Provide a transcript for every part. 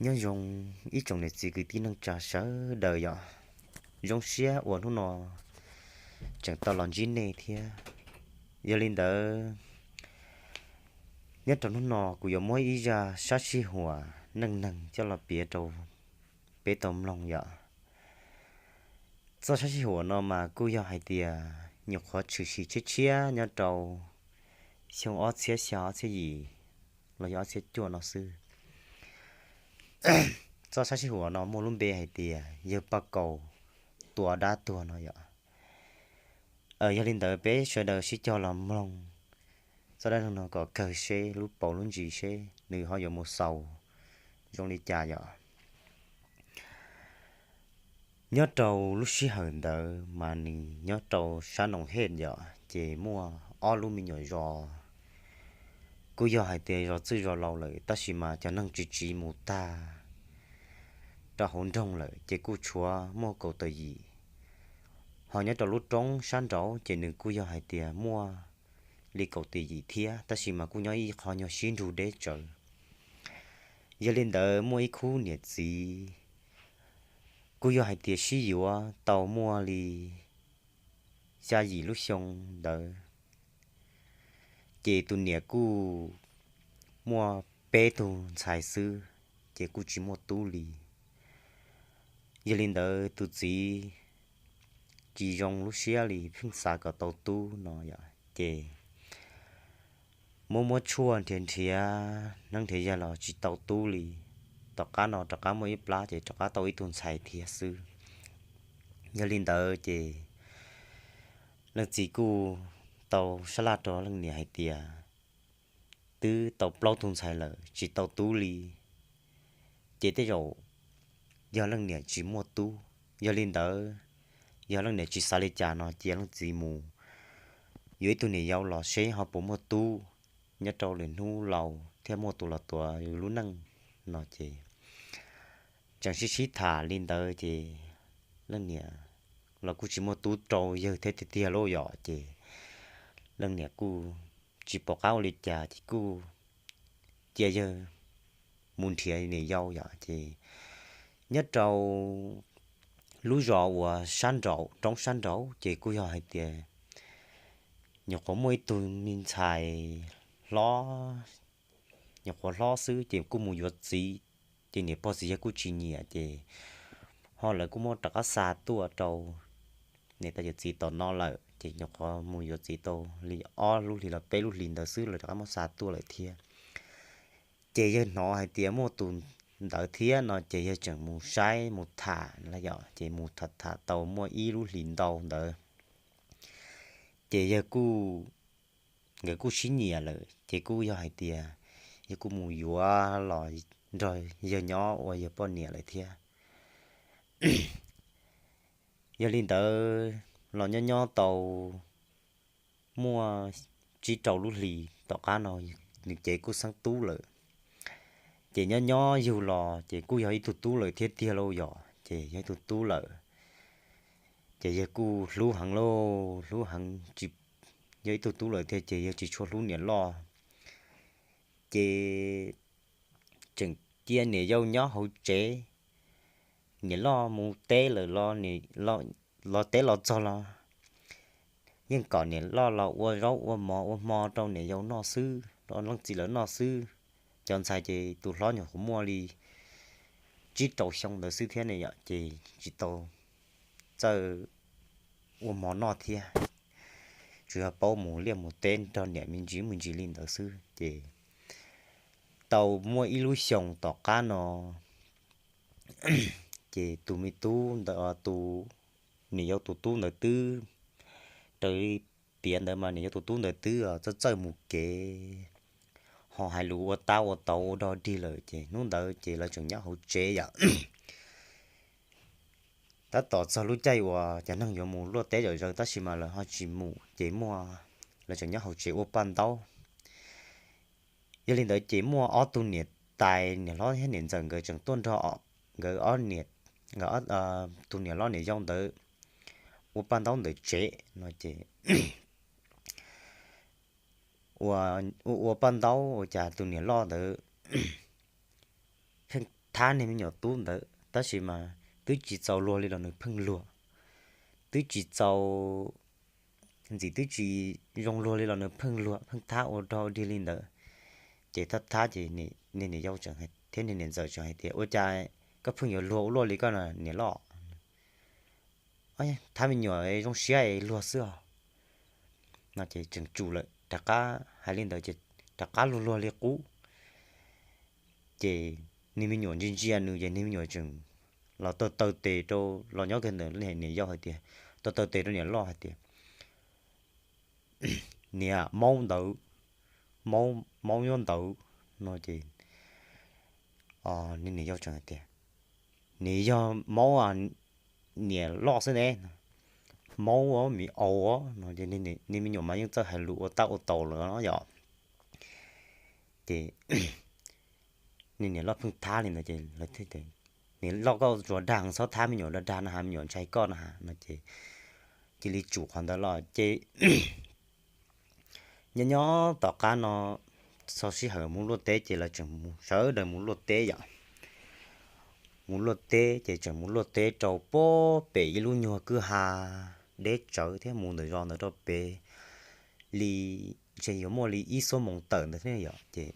Nyob zoo ib tsoom niam txiv kwv tij neej tsa sawv daws yom, zoo siab uas hnub no tseem tau los ntsib nej thiab. Yog li ntawd, nyob rau hnub no kuv yuav muab ib zaj sab sij huam neej neeg coj los piav rau peb tau mloog yom. Txoj sab sij huam no mas kuj yog hais tias nyuam qhuav tshwm sim tshiab tshiab nyob rau xyoo ob txhiab xya ob txhiab yim los yog ob txhiab cuaj no xwb. Txoj sab sij huam no muaj lub npe hais tias yawg Paj Kaus tua dab tuag no yom. Yog li ntawd peb sawv daws sib cog los mloog txoj dab neeg no kom kawg seb lub paus lub ntsis seb nws ho yuav mus xaus zoo li cas yom. Nyob rau lub sij hawm ntawd mas nws nyob rau sab Noom Hej yom, ces muaj ob lub me nyuam zos, kuj yog hais tias zos txwj zos laus lawm tab sis mas cov neeg tsis tsiv mus tag rau hauv nroog lawm ces kuj tshuav muaj kaum tawm yim. Ho nyob rau lub roob sab nraud ces nws kuj yog hais tias muaj li kaum tawm yim thiab tab sis mas kuj nyob ib qho nyuag sib nrug deb tsawv. Yog li ntawd muaj ib khub niam txiv kuj yog hais tias sib yuav tau muaj li xya yim lub xyoo ntawd, ces tus niam kuj muaj peb tug ntxhais xwb, ces kuj tsis muaj tub li. Yog li ntawd tus txiv tsis zoo lub siab li pheej xav kom tau tub no yom, ces muab muab tshuaj nrhiav nrhiav neeb nrhiav yaig los tsis tau tub li. Tom qab no rov qab muaj ib plab ces rov qab tau ib tug ntxhais thiab xwb. Yog li ntawd ces leej txiv kuj tau sab laj rau leej niam hais tias twb tau plaub tug ntxhais lawm tsis tau tub li, ces tej zaum yog leej niam tsis muaj tub. Yog li ntawd, yog leej niam tsis xav li cas no cia leej txiv mus yuav ib tug niam yau los seb ho puas muaj tub nyob rau lwm hnub laus thiaj muaj tus los tuav yus lub neej no ces tseem sib sib tham li ntawd ces leej niam los kuj tsis muaj tub rau yawg thiab tiag tiag lauj yom, ces leej niam kuj tsis pom qab ua li cas ces kuj cia yawg mus nrhiav niam yau yom. Ces nyob rau lub zos uas sab nraud, roob sab nraud ces kuj yog hais tias nyuam qhuav muaj ib tug me ntxhais hlob, nyuam qhuav hlob xwb ces kuj mus yuav txiv, ces niam pog txiv yawg kuj tsis nyiam ces ho lawv kuj muab rov qab xa tuaj rau niam tais yawm txiv tom no lawm, ces nyuam qhuav mus yuav txiv tau li ob lub hlis los peb lub hlis ntawd xwb lawv rov qab muab xa tuaj lawm thiab. Ces yawg hnov hais tias muaj tus ntawd thiab no ces yawg tseem mus saib mus tham lawm yom, ces mus tham tham tau muaj ib lub hlis ntau ntawd ces yawg kuj, nkawd kuj sib nyiam lawm ces kuj yog hais tias yawg kuj mus yuav los nrog yawg nyob ua yawg poj niam lawm thiab. Yog li ntawd los nyob nyob tau muaj tsib rau lub hlis tom qab no nws cev kuj xeeb tub lawm. Ces nyob nyob yug los ces kuj yog ib tug tub lawm thiab tiag lauj yom, ces yog ib tug tub lawm. Ces yawg kuj hlub heev lauj, hlub heev tsis, yog ib tug tub lawm thiab ces yawg tsis tshua hlub niam loj. Ces tseem cia niam yau nyob hauv tsev, niam loj mus teb lawm los, los teb los txog los yeej kom niam loj los ua zaub ua mov ua hmo rau niam yau noj xwb, rau leej txiv lawv noj xwb. Cov ntxhais ces tus hlob nyuam qhuav muaj li tsib rau xyoo ntawd xwb thiab ne yom, ces tsis tau txawj ua hmo noj thiab, tsuas yog paub mus liaj mus teb nrog niam me ntsis me ntsis li ntawd xwb. Ces tau muaj ib lub xyoos tom qab no, ces tus me tub ntawd, tus niam yau tus tub ntawd twb, raws li piav ntawd mas niam yau tus tub ntawd twb txawj txawj mus kev, ho hais lus ua tab ua tauv ua dog dig lawm, ces hnub ntawd ces lawv tseem nyob hauv tsev yom. Tab tom txog lub caij uas cov neeg yuav mus luaj teb zom zaws tab sis mas lawv ho tsis mus, ces muaj, lawv tseem nyob hauv tsev ua paj ntaub. Yog li ntawd ces muaj ob tug niam tais, niam hlob thiab niam ntxawm nkawd tseem tuaj nrog nkawd ob niam, tus niam hlob niam yau ntawd ua paj ntaub ntawm tsev no ces ua, ua paj ntaub ua cas tus niam loj ntawd pheej thab niag me nyuam tub ntawd, tab sis mas twb tsis txaus luag li los nws pheej luag, twb tsis txaus ntxim twb tsis zoo luag li los nws pheej luag pheej thab ua dog dig li ntawd. Ces thab thab ces niag niam yau thiab niag niam ntxawm tseem hais tias, Ua cas koj pheej yuav luag ua luaj li koj niam loj? Thab me nyuam zoo siab luag xwb os. No ces tseem tsum lawm, rov qab hais li ntawd ces rov qab luag luag li qub. Ces niag me nyuam ntsia ntsia nws ces niag me nyuam tseem los taw taw tes rau, los nyob kiag ntawm niam yau hais tias, taw taw tes rau niam loj hais tias, Niam, maub ntawd, maub, maub nyob ntawd. No ces niag niam yau tseem hais tias, Nws yog maub niam loj xwb ne, maub miv aus. No ces niag me nyuam mas yeej txawj hais lus ua tab ua taus lawm no yom. Ces niag niam loj pheej thab li ntawd ces lawv thiaj tias, Niam loj, koj tsuas dag txhob thab me nyuam, dag dag no has me nyuam ntshai koj no has. No ces cia li tsum qhov ntawd los ces nyob nyob tom qab no, txog sij hawm mus luaj teb ces lawv tseem mus, sawv daws mus luaj teb yom. Mus luaj teb ces tseem mus luaj teb rau puag pem ib lub nyuag kwj ha deb tsawv thiab, mus ntawm zos ntawd rau pem li, ntshe yuav muaj li ib xuab moos tawm ntawd thiab yom. Ces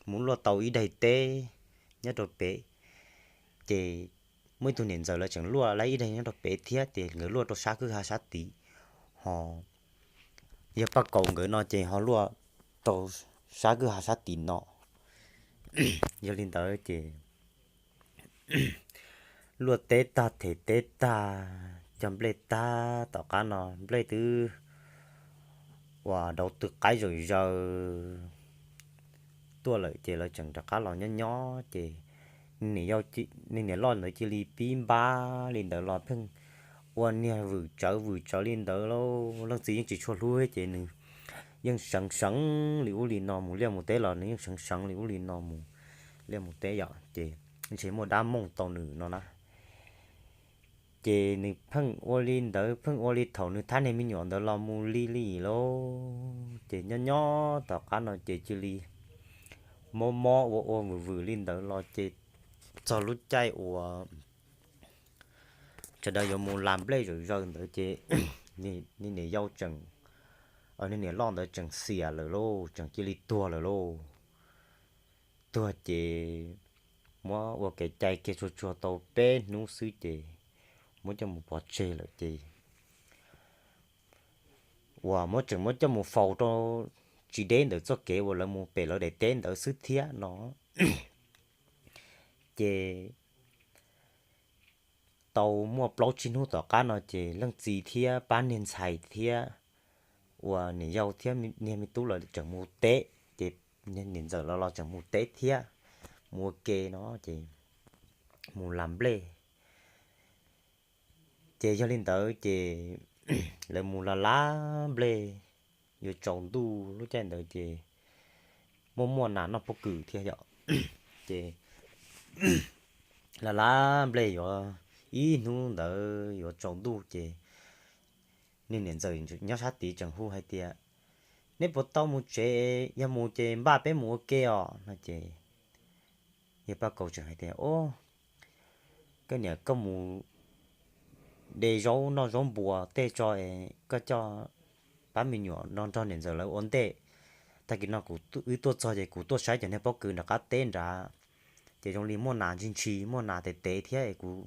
mus luaj tau ib daim teb nyob rau pem, ces muaj ib tug niam ntxawm lawv tseem luaj lawv ib daim nyob rau pem thiab, ces nkawd luaj rau sab kwj ha sab tid, ho yawg Paj Kaus nkawd no ces ho luaj rau sab kwj ha sab tim no. Yog li ntawd ces luaj teb tag, them teb tag, cog nplej tag, tom qab no nplej twb uas dauv tw qaib zawm zaws tuaj lawm ces lawv tseem rov qab los nyob nyob ces niam loj ntawd cia li pib npab li ntawd los pheej ua niag vwm tsawv vwm tsawv li ntawd lauj. Leej txiv yeej tsis tshua hlub ces nws yeej seev seev li ub li no, mus liaj mus teb los nws yeej seev seev li ub li no, mus liaj mus teb yom, ces ntshe muaj dab mooj tau nws no na. Ces nws pheej ua li ntawd, pheej ua li thaum nws thab niag me nyuam ntawd los mus li li lauj. Ces nyob nyob tom qab no ces cia li mob mob ua ua vwm vwm li ntawd los ces txog lub caij uas sawv daws yuav mus las nplej zawm zaws ntawd ces niam yau tseem, niam loj ntawd tseem xiam lawm lauj, tseem cia li tuag lawm lauj. Tuag ces muab ua kev cai kiag tsuag tsuag tau peb hnub xwb ces muab coj mus pov tseg lawm ces uas muab tseem muab coj mus faus rau tsis deb ntawm txoj kev uas lawv mus pem lawv daim teb ntawd xwb thiab no. Ces tau muaj plaub tsib hnub tom qab no ces leej txiv thiab pab niag ntxhais thiab uas niam yau thiab niag me tub lawv tseem mus teb, ces niam ntxawm los los tseem mus teb thiab, mus ua ke no ces mus las nplej. Ces yog li ntawd ces lawv mus las las nplej, yuav tsaus ntuj lub caij ntawd ces muaj muaj nas noj pob kws thiab yom. Ces las las nplej yuav ib hnub ntawd yuav tsaus ntuj ces niag niam ntxawm nyob sab tid tseem hu hais tias, Neb puas tau mus tsev? Yog mus ces npaj peb mus ua ke os no ces yawg Paj Kaus tseem hais tias, Koj niam, koj mus de zaub noj zaub npua tej tso, koj coj pab me nyuam no nrog niam ntxawm lawv ua ntej. Tag kis no kuv wb tuaj txog ces kuv tuaj saib cov niag pob kws nram qab teb nrad, ces zoo li muaj nas ntshis ntshis, muaj nas tes tes thiab, kuv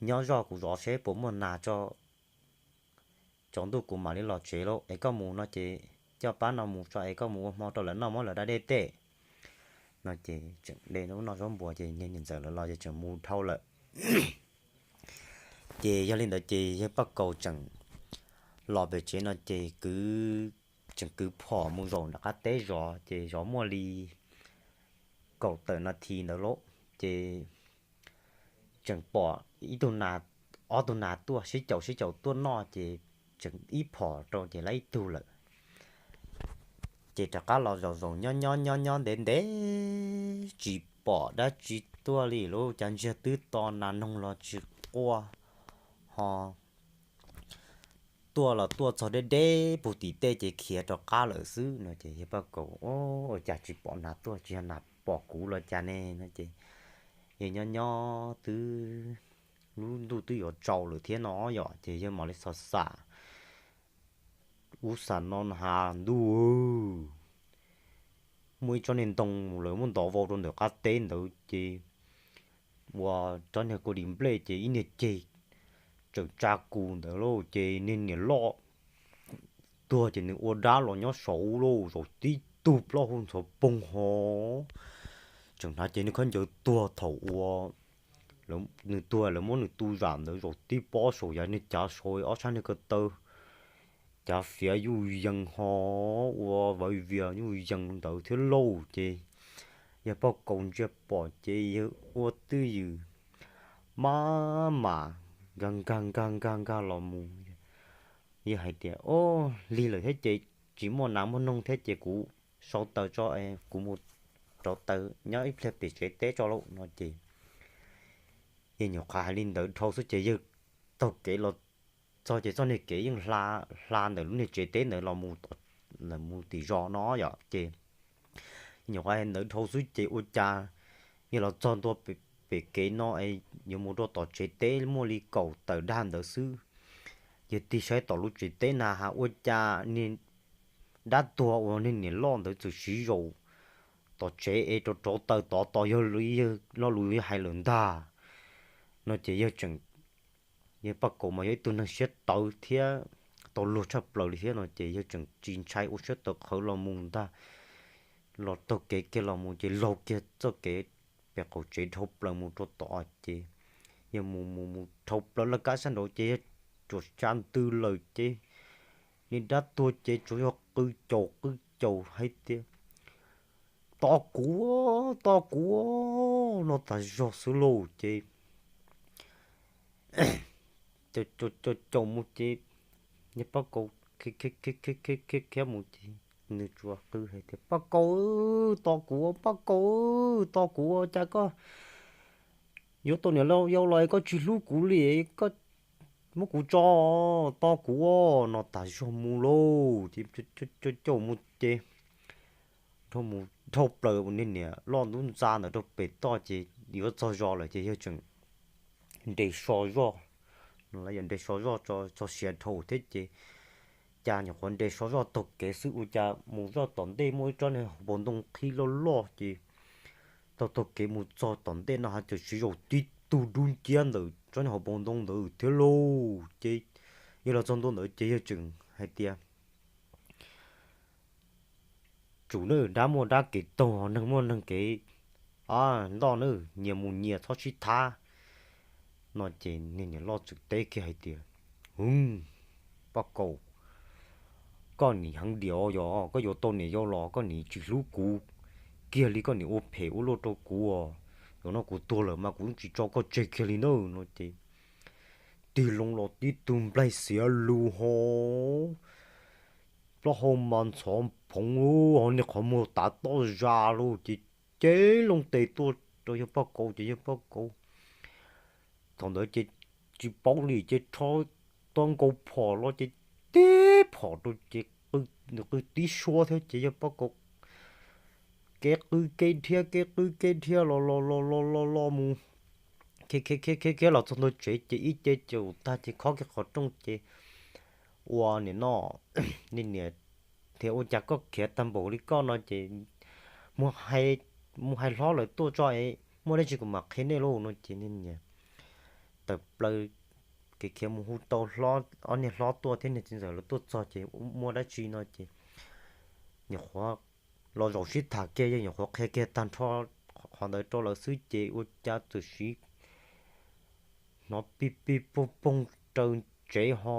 nyob zoj kuv zov seb puas muaj nas tso, tsaus ntuj kuv mam li los tsev lauj. Es koj mus no ces coj pab no mus tso es koj mus ua hmo rau lawv noj muab lawv da dej tej. No ces tseem de zaub noj zaub npua ces niag niam ntxawm lawv los ces tseem mus dhau lawm. Ces yog li ntawd ces yawg Paj Kaus tseem los pem tsev no ces kwv, tseem kwv phom mus zaum nram qab teb zov ces zov muaj li kaum tawm nas this ntawd lauj, ces tseem pom ib tug nas, ob tug nas tuaj sib caum sib caum tuaj noj ces tseem ib phom rau ces lawv ib tug lawm. Ces rov qab los zaum zaum nyob nyob nyob nyob ntev ntev tsis pom dab tsi tuaj li lauj, cas ntsiag twb to nas noog los tsis quaj, ho tuaj los tuaj txog deb deb puag tim tej ces khiav rov qab lawm xwb no ces yawg Paj Kaus, Ua cas tsis pom nas tuaj, tsis yog nas pom kuv los cas ne? No ces Ces nyob nyob twb lub ntuj twb yuav tsaus lawm thiab no yom, ces yawg mam li xav xav ub xav no has ntuj, muaj ib tsob niag ntoo lawv muab ntov vau rau ntawm qab teb ntawd ces ua tsob niag kua dis nplej ces ib niag ceg tsaws tsa kus ntawd lauj, ces niag niam loj tuag ces nws ua dab los nyob saud lauj, zaum tib tug plaub hau ntxhov poog ho tseem hnav ces niag khaub ncaws tuag thaum ua nws tuag lawv muab nws tu zam ntawd, zaum tib pob saum yav niag cav saud ob sab niag ko taw cav fiav yuj yees ho ua vawv vias yuj yees ntawd thiab lauj. Ces yawg Paj Kaus ntsia pom ces yawg ua twj ywm maj mam nkag nkag nkag nkag nkag los mus. Yawg hais tias, Au, lig lawm thiab ces tsis muaj nas muaj noog thiab ces kuv sau taws tso, kuv mus rauv taws nyob ib pliag pem tsev teb tso lauj no ces yawg nyuam qhuav hais li ntawd dhau xwb ces yawg taug kev los txog ces txoj niag kev yeej hla ntawm lub niag tsev teb ntawd los mus tim zos no yom. Ces nyuam qhuav hais ntawd dhau xwb ces ua cas yawg los txog ntua pem kev no es yuav mus rau tom tsev teb muaj li kaum tawm dag ntawd xwb. Yawg tig saib tom lub tsev teb na has ua cas niag dab tuag uas niag niam loj ntawd txawm siv zaum tom tsev es rauv rauv taws tod tos yawg li yawg lo lus yawg hais lawm ntag no ces yawg tseem, yawg Paj Kaus mas yog ib tug neeg siab tawv thiab tau luag tshaj plaws li thiab no ces yawg tseem tsis ntshai ua siab tawv qhawv los mus ntag. Los taug kev kiag los mus ces laug kiag txoj kev pem qaum tsev dhau plaws mus rau tod ces yawg mus mus mus dhau plaws laj kab sab nraud ces yawg tsuas tsa ntws lawm ces niag dab tuag ces tsuas yog qw caum qw caum hais tias, Tos kuv, tos kuv no tas zog xwb lauj. Ces caum caum mus ces niag Paj Kaus khiav khiav mus ces nws tsuas qw hais tias, Paj Kaus, tos kuv, Paj Kaus, tos kuv, cas koj yuav tau niam yau los koj tsis hlub kuv li, koj muab kuv tso, tos kuv no tas zog mus lauj. Ces caum mus ces dhau plaws niag niam loj ntub ntxa ntawd rau pem toj ces yuav txog zos lawm ces yawg tseem nres so zoj, yog nres so zoj txog siav dhau thiab ces cas nyuam qhuav nres so zoj taug kev xwb ua cas mus zoj tom ntej muaj ib tsob niag hauv paus ntoo qhib loj loj ces taug taug kev mus txog tom ntej no has txawm siv zaum tib tug dub nciab ntawm tsob niag hauv paus ntoo ntawd thiab lauj. Ces yawg los txog ntua ntawd ces yawg tseem hais tias, Tsum nawb, dab muaj dab kev taug, neeg muaj neeg kev ntoj nawb, nyias mus nyias txhob sib thab no ces niag niam loj txawm teb kiag hais tias, Hwv, Paj Kaus, koj nim heev diam yog koj yuav tau niam yau los koj nim tsis hlub kuv kiag li, koj nim ua phem ua luaj rau kuv os. Zaum no kuv tuag lawm mas kuv tsis tso koj tseg kiag li na no ces tig loo los tib tug nplaig xiav lus ho plaub hau mas ntxhov phoov ho niag qhov muag tav toj zas lawm ces cev loo tes tuaj rau yawg Paj Kaus ces yawg Paj Kaus thaum ntawd ces tsis paub li ces rho tau nkaus phom los ces tib phom rau ces nws qw tib suab thiab ces yawg Paj Kaus kev qw kev dhia kev qw kev dhia los los los los los los mus khiav khiav khiav khiav los txog ntua tsev ces ib ce caum tag ces khob kiag qhov rooj ces ua niam no, niam niam, thiab ua cas koj khiav tag npaum li koj no ces mus hais hlob lawv tuaj tso es muaj dab tsi kuv mam qhia nej lauj no ces niam tawm plaws kev khiav mus hu tau ob niag hlob tuaj thiab niag txiv ntxawm lawv tuaj txog ces muaj dab tsi no ces nyuam qhuav los zaum sib tham kiag yawg nyuam qhuav qhia kiag tag nrho qhov ntawd rau lawv xwb ces ua cas txawm siv hnov pig pig poog poog raws tsev ho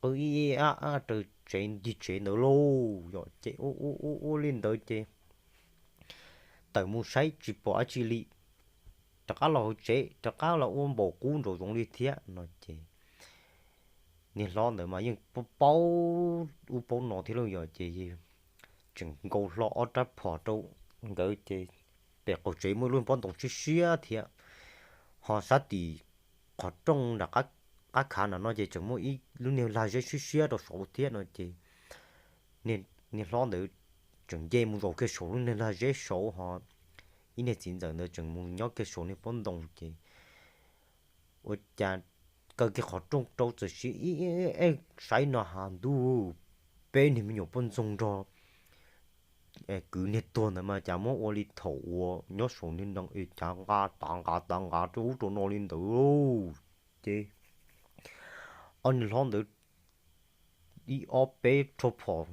qw ib ib ab ab raws tsev ncig tsev ntawd lauj. Yog ces ua ua ua li ntawd ces tawm mus saib tsis pom dab tsi li, rov qab los hauv tsev rov qab los ua npaum qub nraum zoov li thiab no ces niag hlob ntawd mas yeej paub ub paub no thiab lauj. Yog ces tseem nkaus hlo ob rab phom rau nkawd ces pem qaum tsev muaj ib lub pob ntoo siab siab thiab, ho sab tim qhov rooj nram qab khav nram no ces tseem muaj ib lub niag lag zeb siab siab rau saud thiab no ces niag hlob ntawd tseem nce mus zaum kiag saum lub niag lag zeb saud ho ib niag txiv ntxawm ntawd tseem mus nyob kiag saum niag pob ntoo ces ua cas kaw kiag qhov rooj rau txawm sim ib, ib, ib, saib no has ntuj, peb niag me nyuam poj ntxoog nrog kwv niag tuag ntawd mas cas muab ua li thaum uas nyob saum niag ntoo es cas nqa tav nqa tav nqa rau ub rau no li ntawd lauj. Ces ob niag hlob ntawd ib ob peb rho phom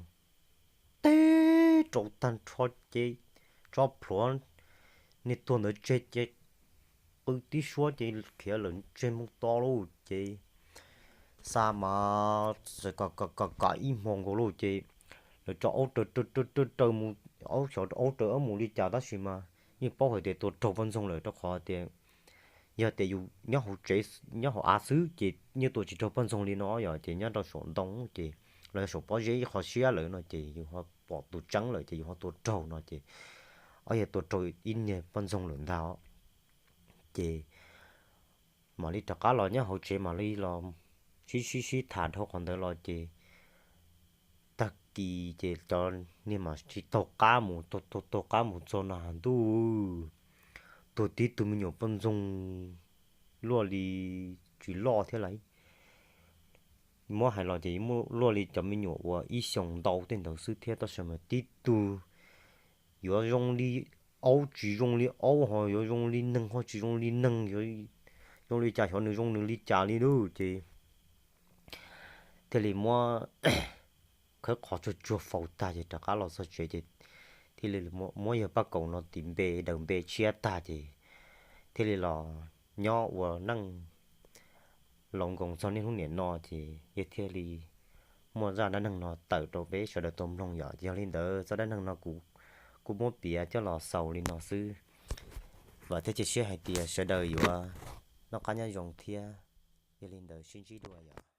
teb rau tag nrho ces tso plhuav niag tuag ntawd tseg ces qw tib suab ces khiav lawm tseg moo to lauj. Ces xa mas kom kom kom ib hmo nkaus lauj ces lawv tso aub raws raws raws raws mus, aub xyov aub raws aub mus li cas tab sis mas yeej paub hais tias tua raug poj ntxoog lawm rau qhov tias yog tias yus nyob hauv tsev, nyob hauv av xwb ces yeej tua tsis raug poj ntxoog li no yom, ces nyob rau saum ntoo ces los yog saum pob zeb ib qho siab lawm no ces yus ho pom tus tseeb lawm ces yus ho tua raug no ces ob yog tua raug ib niag poj ntxoog lawm ntag. Ces mam li rov qab los nyob hauv tsev mam li los sib sib sib tham dhau qhov ntawd los ces tag kis ces cov niag mas tsis taug qab mus, taug taug taug qab mus txog no has ntuj, tuag tib tug me nyuam poj ntxoog luaj li tsis loj thiab lauj. Muab hais los ces luaj li cov me nyuam uas ib xyoos ntau tej ntawd xwb thiab tab sis mas tib tug yuav zoo li aub tsis zoo li aub ho yuav zoo li neeg ho tsis zoo li neeg, yuav zoo li cas xyov nws zoo nws li cas li lauj. Ces thiaj li muab khawb qhov tsuag tsuag faus tag ces rov qab los txog tsev ces thiaj li muab yawg Paj Kaus no tis npe daws npe tshiab tag ces thiaj li los nyob ua neej laus nkoos txog niaj hnub niam no ces yawg thiaj li muaj zaj dab neeg no tawm rau peb sawv daws tau mloog yom. Yog li ntawd zaj dab neeg no kuv kuj muab piav coj los xaus li no xwb. Vam thiab cia siab hais tias sawv daws yuav noj qab nyob zoo thiab. Yog li ntawd sib ntsib dua yom.